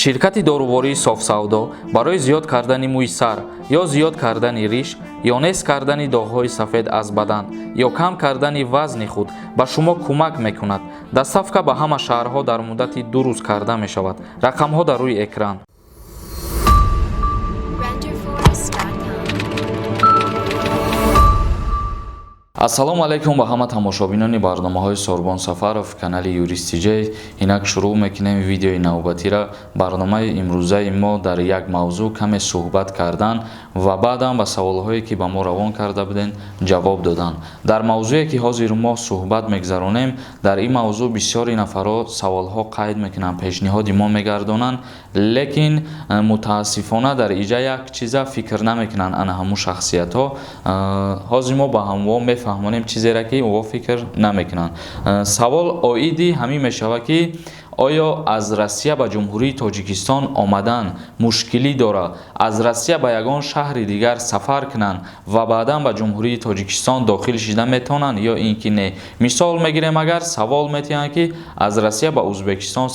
Ширкати дорувории Софсавдо барои зиёд кардани мӯи сар ё зиёд кардани риш ё нест кардани доғҳои сафед аз бадан ё кам кардани вазни худ ба шумо кӯмак мекунад. Доставка ба ҳама шаҳрҳо дар муддати 2 рӯз карда мешавад. Рақамҳо дар рӯи экран. Renderforest.com. Ассалому алайкум ба ҳама тамошобинони барномаҳои Сорбон Сафаров, канали Юрист Тиҷей. Инак шурӯъ мекунем видеои навбатира. Барномаи имрӯзаи мо дар як мавзӯъ каме суҳбат кардан ва баъдам ба саволҳое, ки ба мо равон карда будем, ҷавоб додан. Дар мавзӯе, ки ҳозир мо суҳбат мегзаронем, дар ин мавзӯъ бисёри нафарҳо саволҳо қайд мекунанд, пешниҳоди мо мегардонанд, лекин мутаассифона дар иҷа як чиза фикр намекунанд ана ҳамун шахсиятҳо. Ҳозир мо ба ҳамво мефаҳмонем чизеро, ки ӯ фикр намекунанд. Савол оиди ҳамин мешавад, ки оё аз Россия ба Ҷумҳурии Тоҷикистон омадан мушкилӣ дорад, аз Россия ба ягон шаҳри дигар сафар кунанд ва баъдан ба Ҷумҳурии Тоҷикистон дохил шида метавонанд ё ин ки не? Мисол мегирем, агар савол метиҳанд, ки аз Россия ба Ӯзбекистон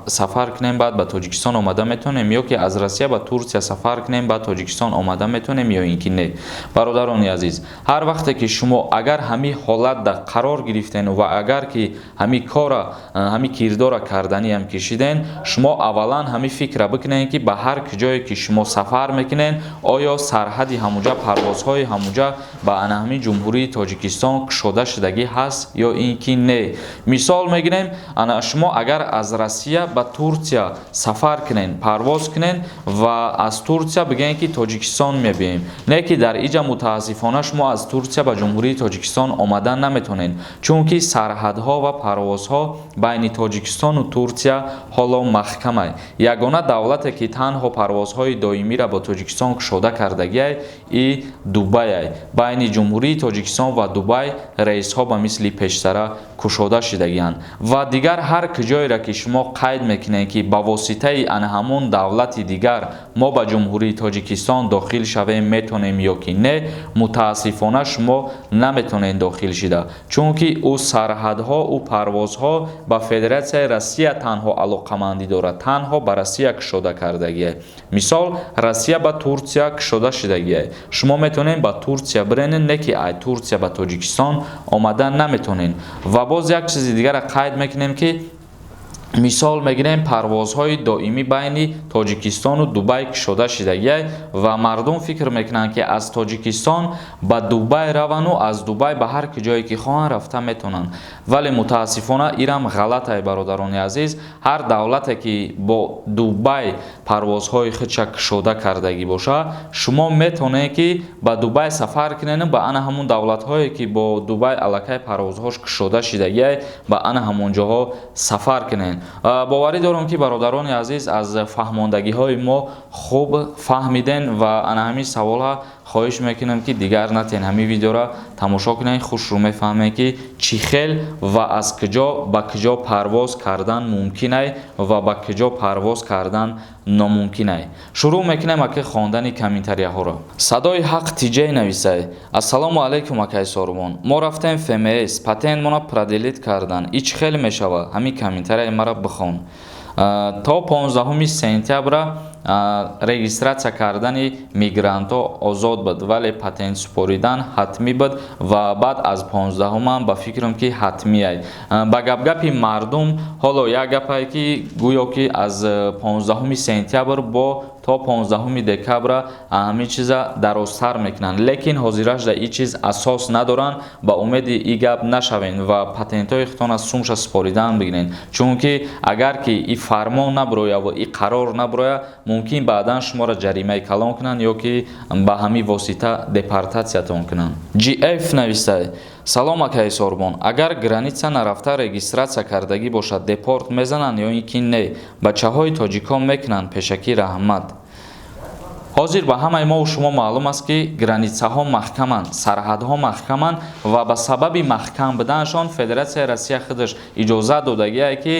сафар кунем, баъд ба Тоҷикистон омада метавонем, ё ки аз Россия ба Турсия сафар кунем, баъд Тоҷикистон омада метавонем ё ин ки не? Бародарони азиз, ҳар вақте ки шумо агар ҳамин ҳолатда қарор гирифтену ва агар ки ҳамин кора, ҳамин кирдора карданиам кишиден, шумо аввалан ҳамин фикра бикунед, ки ба ҳар ҷое ки шумо сафар мекунед, оё сарҳади ҳамуҷа, парвозҳои ҳамуҷа ба ана ҳамин Ҷумҳурии Тоҷикистон кушода шудагӣ ҳаст ё ин ки не. Мисол мегирем, ана шумо агар аз Россия ба Турсия сафар кунед, парвоз кунед ва аз Турсия бигӯед, ки Тоҷикистон мебием, не ки дар иҷа мутаассифона шумо аз Турсия ба Ҷумҳурии Тоҷикистон омадан наметавонед, чунки сарҳадҳо ва парвозҳо байни Тоҷикистону Турсия ҳоло маҳкамай. Ягона давлате, ки танҳо парвозҳои доимиро бо Тоҷикистон кушода кардагиай, и Дубайай. Байни Ҷумҳурии Тоҷикистон ва Дубай рейсҳо ба мисли пештара кушода шудагианд ва дигар ҳар куҷоеро, ки шумо қайд мекунед, ки ба воситаи ана ҳамон давлати дигар мо ба Ҷумҳурии Тоҷикистон дохил шавем, метавонем ё ки не, мутаассифона шумо наметавонед дохил шида, чунки ӯ сарҳадҳо, ӯ парвозҳо ба Федератсияи Россия танҳо алоқамандӣ дорад, танҳо ба Россия кушода кардагие. Мисол, Россия ба Турсия кушода шудагие, шумо метавонед ба Турсия биренед, не ки ай Турсия ба Тоҷикистон омада наметавонед. Ва боз як чизи дигарро қайд мекунем, ки мисол мегирем, парвозҳои доимӣ байни Тоҷикистону Дубай кушода шудагиай ва мардум фикр мекунанд, ки аз Тоҷикистон ба Дубай равану аз Дубай ба ҳар куҷое ки хоҳанд, рафта метавонанд, вале мутаассифона ирам ғалатай. Бародарони азиз, ҳар давлате, ки бо Дубай парвозҳои худша кушода кардагӣ бошад, шумо метавонед, ки ба Дубай сафар кунеду ба ана ҳамун давлатҳое, ки бо Дубай аллакай парвозҳош кушода шудагиай, ба ана ҳамон ҷоҳо сафар кунед. Боварӣ дорам, ки бародарони азиз аз фаҳмондагиҳои мо хуб фаҳмиден ва ана ҳамин саволҳа хоҳиш мекунам, ки дигар натен. Ҳамин видеоро тамошо кунед, хушрӯ мефаҳмед, ки чӣ хел ва аз куҷо ба куҷо парвоз кардан мумкинай ва ба куҷо парвоз кардан номумкинай. Шурӯъ мекунем аки хондани комментарияҳоро. Садои Ҳақ Тиҷей нависай: «Ассалому алайкум, акай Сорбон, мо рафтем ФМС, патентмона продлить кардан, и чӣ хел мешавад? Ҳамин комментарияи мара бихон». То 15 сентябра регистрация кардани мигрантҳо озод буд, вале патент супоридан ҳатмӣ буд ва баъд аз 15-умам ба фикрам, ки ҳатмиай. Ба гапгапи мардум ҳоло як гапае, ки гӯё ки аз 15 сентябр бо то 15 декабра ҳамин чиза дарозтар мекунанд, лекин ҳозираш дар ин чиз асос надоранд. Ба умеди ин гап нашавед ва патентҳои худтон аз сумша супоридан бигиред, чунки агар ки ин фармон набироя ва ин қарор набироя, мумкин баъдан шуморо ҷаримаи калон кунанд ё ки ба ҳамин восита депортатсиятон кунанд. Gf навистай: «Салом, акаи Сорбон, агар граница нарафта регистрация кардагӣ бошад, депорт мезананд ё ин ки не? Бачаҳои тоҷикон мекунанд. Пешакӣ раҳмат». Ҳозир ба ҳамаи мову шумо маълум аст, ки границаҳо маҳкаманд, сарҳадҳо маҳкаманд ва ба сабаби маҳкам буданашон Федератсияи Россия худаш иҷозат додагие, ки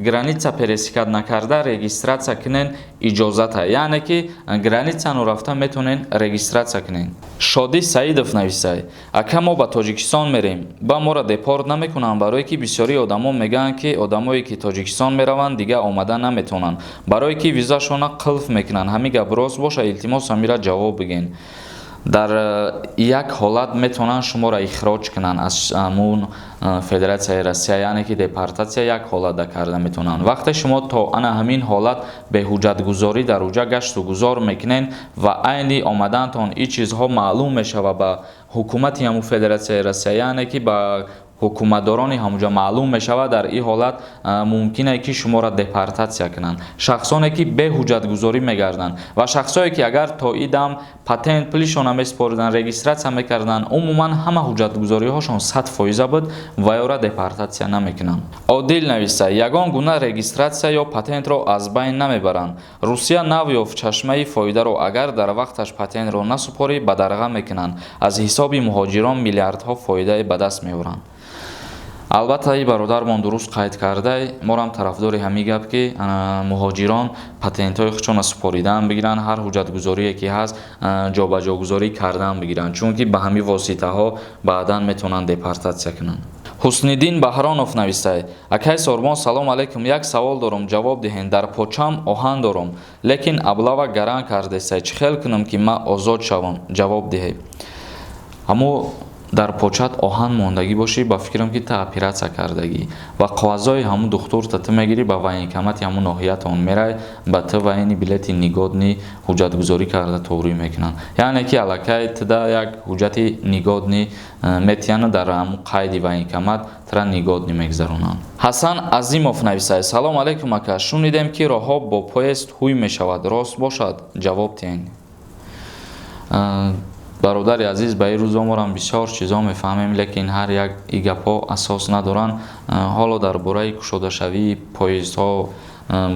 граница пересекать накарда регистрация кунен, иҷозата, яъне ки граница норафта метавонен регистрация кунен. Шодӣ Саидов нависай: «Ака, мо ба Тоҷикистон мерем, ба моро депорт намекунанд? Барое ки бисёри одамо мегӯянд, ки одамое ки Тоҷикистон мераванд, дига омада наметавонанд, барое ки визашона қулф мекунанд. Ҳамин гап рост боша? Илтимос, ҳамира ҷавоб бигӯен». Дар як ҳолат метавонанд шуморо ихроҷ кунанд аз ҳамун Федератсияи Россия, яъне ки депортатсия як ҳолатда карда метавонанд: вақте шумо то ана ҳамин ҳолат беҳуҷҷатгузорӣ дар уҷа гашту гузор мекунед ва айни омадаантон ин чизҳо маълум мешавад ба ҳукумати ҳамун Федератсияи Россия, яъне ки ба ҳукуматдорони ҳамуҷа маълум мешавад, дар ин ҳолат мумкине, ки шуморо депортатсия кунанд. Шахсоне ки беҳуҷҷатгузорӣ мегарданд ва шахсое ки агар то ин дам патент пулишона месупориданд, регистрация мекарданд, умуман ҳама ҳуҷҷатгузориҳошон 100 фоиза буд, ва ёра депортатсия намекунанд. Одил нависа: «Ягон гуна регистрация ё патентро аз байн намебаранд. Русия нав ёфт чашмаи фоидаро. Агар дар вақташ патентро насупорӣ, бадарға мекунанд. Аз ҳисоби муҳоҷирон миллиардҳо фоидае ба даст меоранд». Албатта, и бародармон дуруст қайд кардай. Морам тарафдори ҳамин гап, ки муҳоҷирон патентҳои худшонро супоридан бигиранд, ҳар ҳуҷҷатгузорие ки ҳаст, ҷобаҷогузорӣ кардан бигиранд, чунки ба ҳамин воситаҳо баъдан метавонанд депортатсия кунанд. Ҳусниддин Баҳронов нависай: «Акай Сорбон, салом алайкум. Як савол дорум, ҷавоб диҳен. Дар почам оҳан дорум, лекин облава гаран кардесай. Чӣ хел кунам, ки ман озод шавам? Ҷавоб диҳед». Ҳамо дар почат оҳан мондагӣ бошӣ, ба фикрам, ки та оператсия кардагӣ ва коғазҳои ҳамун духтурта ту мегирӣ, ба военкомати ҳамун ноҳиятон мерай, ба ту военный билети негодный ҳуҷҷатгузорӣ карда торӯй мекунанд, яъне ки аллакай туда як ҳуҷҷати негодный метиҳану дар ҳамун қайди военкомат тура негодный мегузаронанд. Ҳасан Азимов нависад: «Салом алайкум, ака. Шунидем, ки роҳҳо бо поезд ҳуй мешавад. Рост бошад? Ҷавоб диҳед». Бародари азиз, ба ин рӯзо морам бисёр чизҳо мефаҳмем, лекин ҳар як и гапҳо асос надоранд. Ҳоло дар бораи кушодашавии поездҳо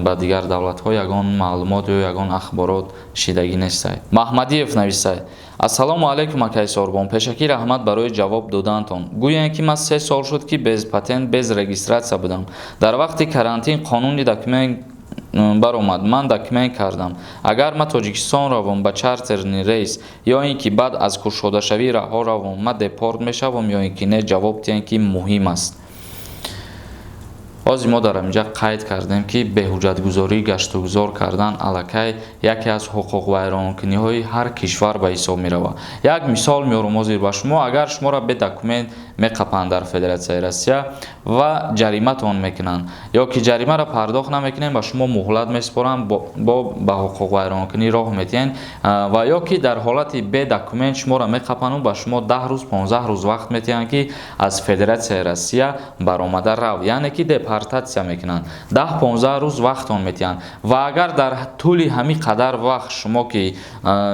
ба дигар давлатҳо ягон маълумот ё ягон ахборот шидагӣ нестай. Маҳмадиев нависай: «Ассалому алайкум, акай Сорбон. Пешакӣ раҳмат барои ҷавоб додаантон. Гӯянд, ки ман 3 сол шуд, ки без патент, без регистрация будам. Дар вақти карантин қонуни документ баромад, ман документ кардам. Агар ман Тоҷикистон равам ба чартерный рейс ё ин ки баъд аз кушодашавии раҳҳо равам, ман депорт мешавам ё ин ки не? Ҷавоб диҳем, ки муҳим аст». Ҳозир мо дар инҷа қайд кардем, ки беҳуҷҷатгузорӣ гаштугузор кардан аллакай яке аз ҳуқуқвайронкуниҳои ҳар кишвар ба ҳисоб меравад. Як мисол меорам ҳозир ба шумо. Агар шуморо бе документ меқапанд дар Федератсияи Россия ва ҷариматон мекунанд ё ки ҷаримаро пардохт намекунем, ба шумо муҳлат месупоранд, бо ба ҳуқуқвайронкунӣ роҳ медиҳанд, ва ё ки дар ҳолати бе документ шуморо меқапанду ба шумо 10 рӯз, 15 рӯз вақт медиҳанд, ки аз Федератсияи Россия баромада рав, яъне ки депортатсия мекунанд. 10-15 рӯз вақтон медиҳанд ва агар дар тӯли ҳамин қадар вақт шумо ки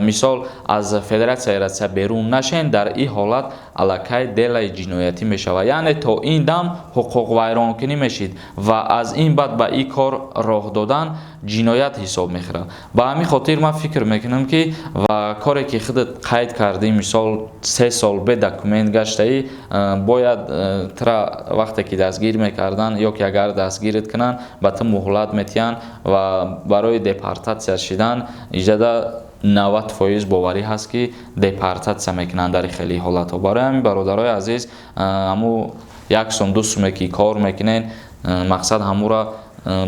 мисол аз Федератсияи Россия берун нашен, дар ин ҳолат аллакай делаи ҷиноятӣ мешавад, яъне то ин дам ҳуқуқвайронкунӣ мешид ва аз ин баъд ба ин кор роҳ додан ҷиноят ҳисоб мехӯрад. Ба ҳамин хотир ман фикр мекунам, ки ва коре ки худат қайд кардӣ, мисол 3 сол бе документ гаштаӣ, бояд тура вақте ки дастгир мекарданд ё ки агар дастгират кунанд, ба ту муҳлат метиҳанд ва барои депортатсия шидан иҷода 90% боварӣ ҳаст, ки депортатсия мекунанд дар хеле ҳолатҳо. Барои ҳамин, бародарои азиз, ҳамун як сум, ду суме ки кор мекунед, мақсад ҳамура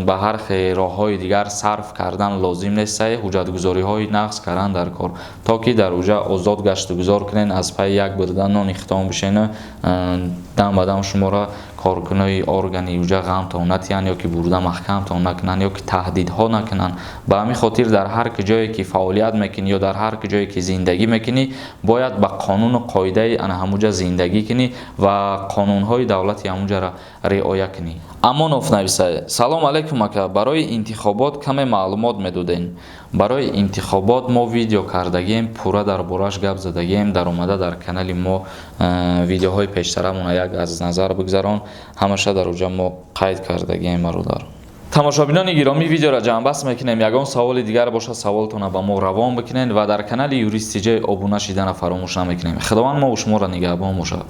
ба ҳар хел роҳҳои дигар сарф кардан лозим нестае. Ҳуҷҷатгузориҳои нағз кардан дар кор, то ки дар уҷа озод гаштугузор кунед, аз пайи як бурда нони хитом бишену дам ба дам шуморо коркунои органи уҷа ғамтон натиҳанд ё ки бурда маҳкамтон накунанд ё ки таҳдидҳо накунанд. Ба ҳамин хотир дар ҳар ҷое ки фаъолият мекунӣ ё дар ҳар ҷое ки зиндагӣ мекунӣ, бояд ба қонуну қоидаи ана ҳамуҷа зиндагӣ кунӣ ва қонунҳои давлати ҳамуҷаро риоя кунӣ. Амонов нависад: «Салом алайкум, ака. Барои интихобот каме маълумот медодем». Барои интихобот мо видео кардагием, пурра дар бораш гап задагием. Даромада дар канали мо видеоҳои пештарамона як аз назар бигзарон, ҳамаша дар уҷа мо қайд кардагием, бародар. Тамошобинони гиромӣ, видеоро ҷамъбаст мекунем. Ягон саволи дигар бошад, саволтона ба мо равон бикунед ва дар канали Юрист Тиҷай обуна шидана фаромӯш намекунем. Худованд мову шуморо нигаҳбон бошад.